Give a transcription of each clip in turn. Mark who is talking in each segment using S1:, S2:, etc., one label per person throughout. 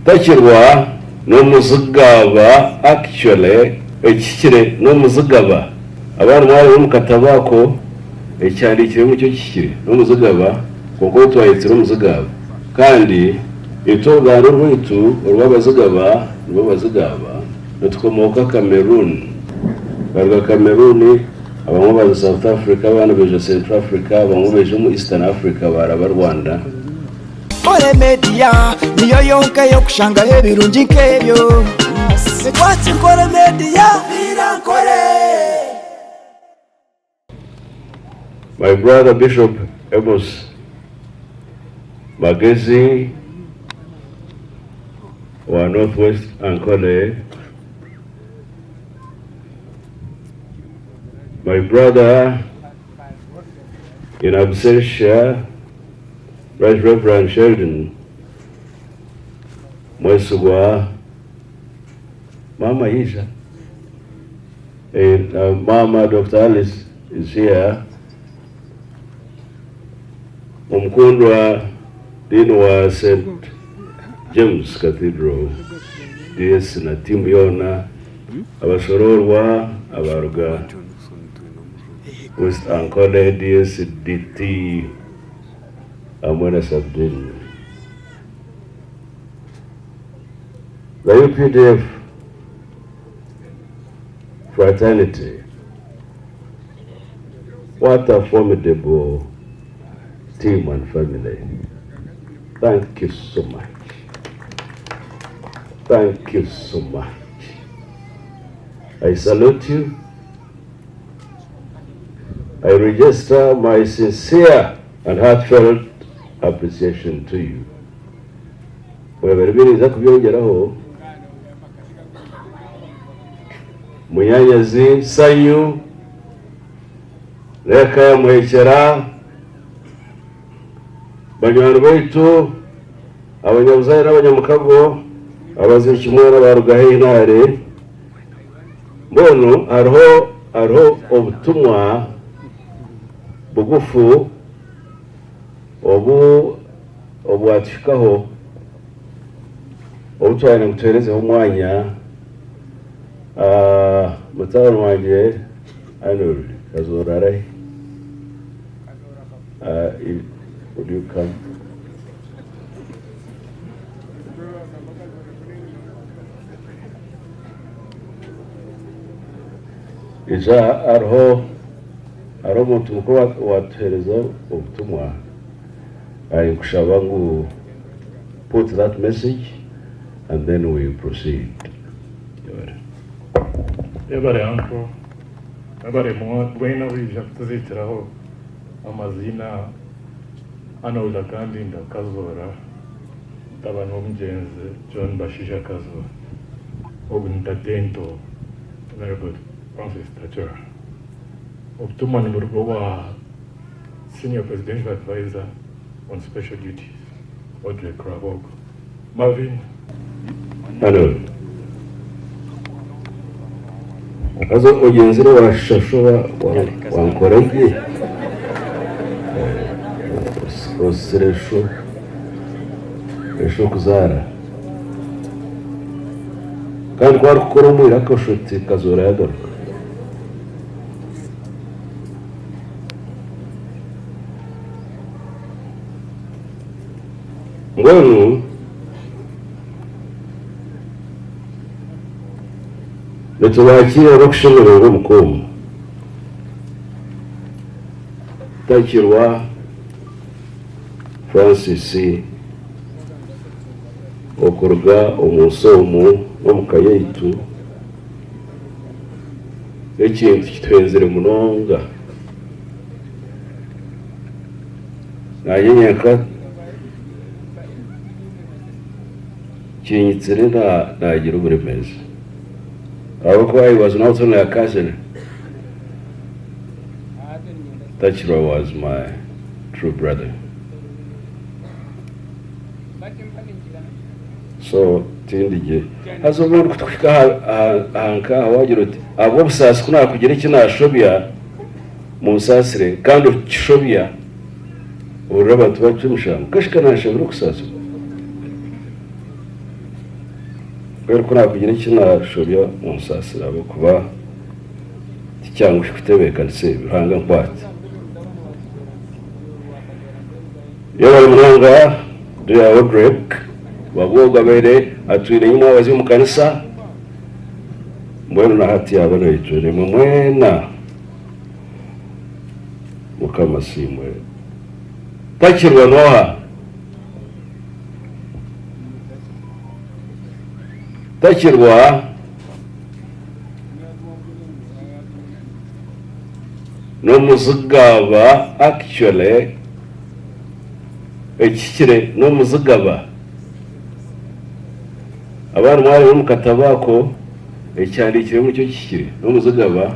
S1: Takirwa n'omuzigaba actually ekihikire n'omuzigaba abandi mwareeba omu katabo ako ekihandiikiremu nikyo kihikire n'omuzigaba kwonka ou twayetsire omuzigaba kandi itwe oruganda orwaitu orw'abazigaba nibo bazigaba nitukomooka Cameroon baruga Cameroon abamwe baza South Africa abandi baija Central Africa abamwe baija omu Eastern Africa baraba Rwanda.
S2: Nkore Media niyo yonka ey'okushangaho ebirungi nk'ebyo. Watch Nkore Media. Nkore.
S1: My brother Bishop Amos Magezi owa North West Ankole, my brother in absentia Right Reverend Sheldon Mwesigwa, Maama yaija, Maama Dokita Alice is here, Omukundwa Dean wa St James Cathedral DS na tiimu yoona, abashoroorwa abaruga West Ankole DS DT hamwe na Sub-Dean. The UPDF fraternity, what a formidable team and family. Thank you so much. Thank you so much. I salute you. I register my sincere and heartfelt appreciation to you. Mwebare biriza kubyongyeraho. Munyanyazi Sanyu, Reka ya Muhekyera, banywani baitu, abanyabuzaare n'abanyamukago, abaziiki mwena abaruga haihi na hare. Mbwenu hariho hariho obutumwa bugufu obu obwatuhikaho obu twayenda ngu tuheerezeho omwanya mutabani wangye Arnold Kazoora arahi? Would you come? Ija hariho hariho omuntu mukuru owatuhereza obutumwa ninkushaba ngu put that message and then we proceed.
S3: Yebare uncle, yebare mwena abaija kutuziikiraho amaziina Arnold Akandinda Kazoora. Mutabani w'omugyenzi John Bashaija Kazo, ogu ni Tatento Honourable Francis Takira. Obutumwa niburuga owa Senior Presidential Advisor on Special Duties, Audrey Rwabwogo. Marvin.
S1: Hello. Haza ogyenzire waashusha sho wankora gye. Osisire sho. Eshokuzaara. Kandi ku arikukora omu iraka oshusha oti Kazoora yagaruka. Mbwenu nitubakiira n'okushemererwa omu ka omu. Takirwa. Francis okuruga omu nsi omu n'omu ka yaitu n'ekintu kituhenzire munonga. Naanye nyenka kinyitsire naagira oburemeezi ahabw'okuba he was not only a cousin, Takirwa was my true brother. So tindi gye. Haza obundi kutukuhika aha nkaha wagira oti ahabw'obusaasi ku naakugira eki naashobya munsaasire kandi okishobya ohurira abantu bacwa emishango kashika naashabire okusaasirwa. Mbwenu ku naakugira eki naashobya onsaasire ahabw'okuba tikyanguhi kutebeekanisa ebi. Ruhanga ankwate. Yebare munonga Dear Odrek Wabwogo abaire atwire enyima abazi omu kanisa mbwenu na hati yaaba naitwe naimwe mwena. Mukama asiimwe. Takirwa n'oha? Takirwa n'omuzigaba actually ekihikire n'omuzigaba. Abandi mwareeba omu katabo ako ekihandiikirwemu nikyo kihikire n'omuzigaba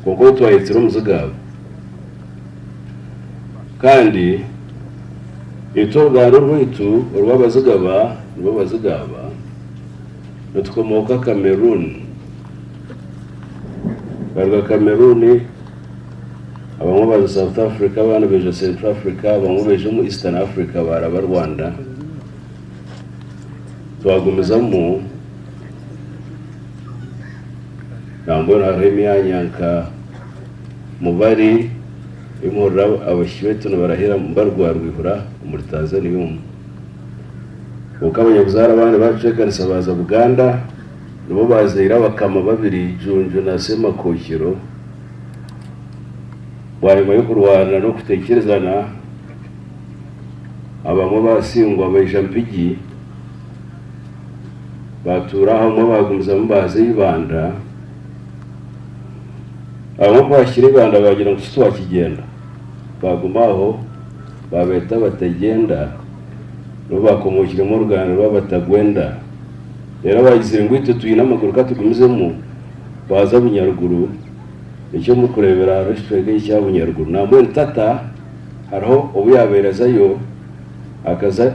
S1: kwonka ou twayetsire omuzigaba. Kandi itwe oruganda orwaitu orw'Abazigaba nibo Bazigaba nitukomooka Cameroon. Baruga Cameroon, abamwe baza South Africa, abandi baija Central Africa, abamwe baija omu Eastern Africa baraba Rwanda. Twagumizamu nambwenu hariho emyanya nka Mubari ei muhurira abaishiki baitu nibarahira Mubari gwa Rwihura omuri Tanzania omu. Kwonka abanyabuzaare abandi baacwekanisa baaza Buganda nibo baazaire abakama babiri Junju na Semakokiro. Bwanyima y'okurwana n'okutaikirizana abamwe baasingwa baija Mpigi baatuura aho abamwe baagumizamu baaza Ibanda. Abamwe ku baahikire Ibanda baagira ngu titwakigyenda, baaguma aho baabeeta Abategyenda, nibo baakomookiremu oruganda rw'Abatagwenda. Reero abaagizire ngu itwe twine amaguru ka tugumizemu, baaza Bunyaruguru, nikyo murikureebera hariho ekicweka eki ekya Bunyaruguru. Nambwenu tata hariho obu yaabaire azayo, akaza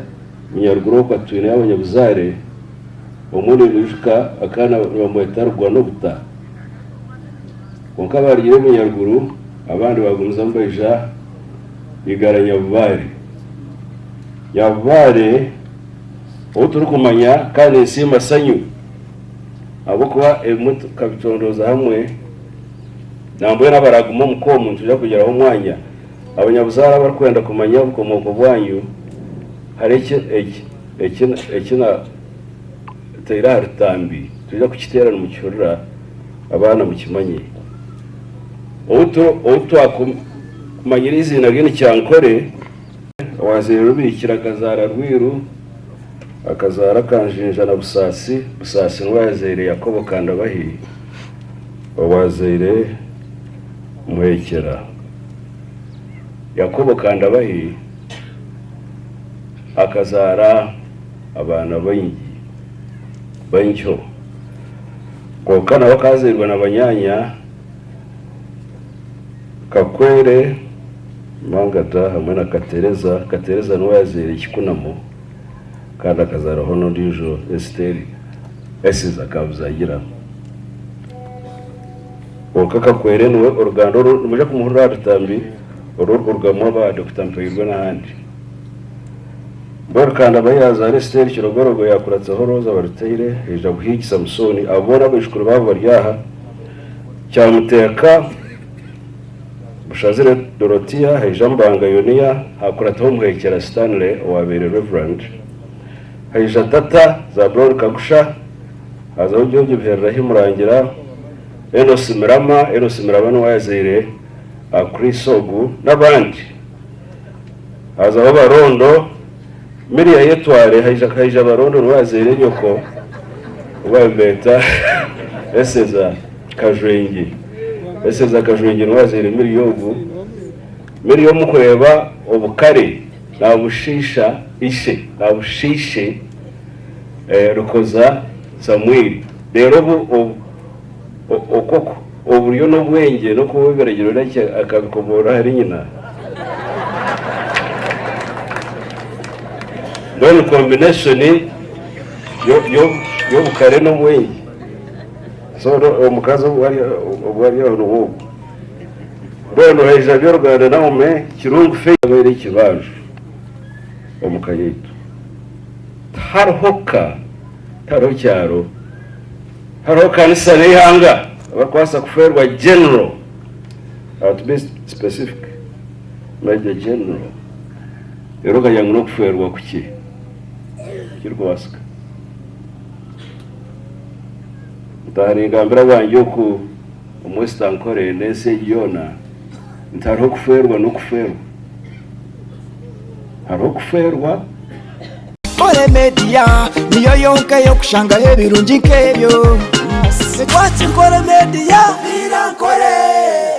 S1: Bunyaruguru okwo atwineyo abanyabuzaare, Omwe nimwijuka akaana nibamweta Rugwanobuta. Kwonka abaarugire Bunyaruguru abandi baagumizamu baija Igara Nyabubaare. Nyabubaare ou turikumanya ka ninsiima Sanyu ahabw'okuba ebimwe tukabicondooza hamwe nambwenu abaraaguma omu ka omu nitwija kugyeraho omwanya. Abanyabuzaare abarikwenda kumanya obukomooko bwanyu hariho eki eki eki na Taire aha rutambi, twija kukiteera nimukihurira, abaana mukimanye. Ou twakumanyire eiziina rye ni Kyankore. Owazaire Rubikira akazaara Rwiru, akazaara Kanjinja na Busaasi. Busaasi niwe yazaire Yakobo Kandabahi, owazaire Muhekyera. Yakobo Kandabahi akazaara. Abaana baingi baingiho. Kwonka nawe akazairwe na banyaanya Kakwere, Mangata hamwe na Katereza. Katereza niwe yazaire Kikunamo kandi akazaaraho n'ondiijo Esiteri Esiza Kabuzagira. Kwonka Kakwere niwe oruganda oru nimwija kumuhurira aha rutambi oru orukurugamu aba Dokita Mpairwe n'ahandi. Mbwenu Kandaba yaazaara Esiteeri Kirogorogo, yaakuratsaho Rooza Barutaire, haija Buhiigi Samusooni, abo boona abaijukuru baabo bari aha, Kyamuteeka, Bushazire Dorotiya, haija Mbanga Yoniya, haakurataho Muhekyera Stanley owaabaire Reverand, haija Tata Zablon Kagusha, haazaho George Bihererahi Murangira, Enos Mirama, Enos Mirama niwe yaazaire Chris ogu n'abandi. Hazaho Barondo, Miri yayetware haija haija Barondo niwe yazaire nyoko ou babeeta Eseza Kajwengye. Eseza Kajwengye niwe yazaire Miri ogu. Miri omu kureeba obukare nabushiisha ishe, nabushisha ishe Rukoza Samwiri. Reero obu okwo oburyo n'obwengye n'okuba ebiragiro nakyo akabikomoora ahari nyina. Mbwenu combination y'obukare n'obwengye. So omukazi obu ari aho niwe ogwo. Mbwenu haija Byoruganda Naume Kirungu Faith abaire ekibanju omu ka yaitu. Tihariho ka. Tihariho kyaro, hariho kanisa n'eihanga abarikubaasa kufeerwa General, to be specific, Major General, reero okagira ngu n'okufeerwa kukye, tikirikubaasika. Ntaaha ningambira abangye oku omu West Ankole n'ensi egi yoona nti hariho okufeerwa n'okufeerwa. Hariho okufeerwa.
S2: Nkore Media niyo yonka ey'okushangaho ebirungi nk'ebyo. Ekwatsi Nkore Media. Nkore.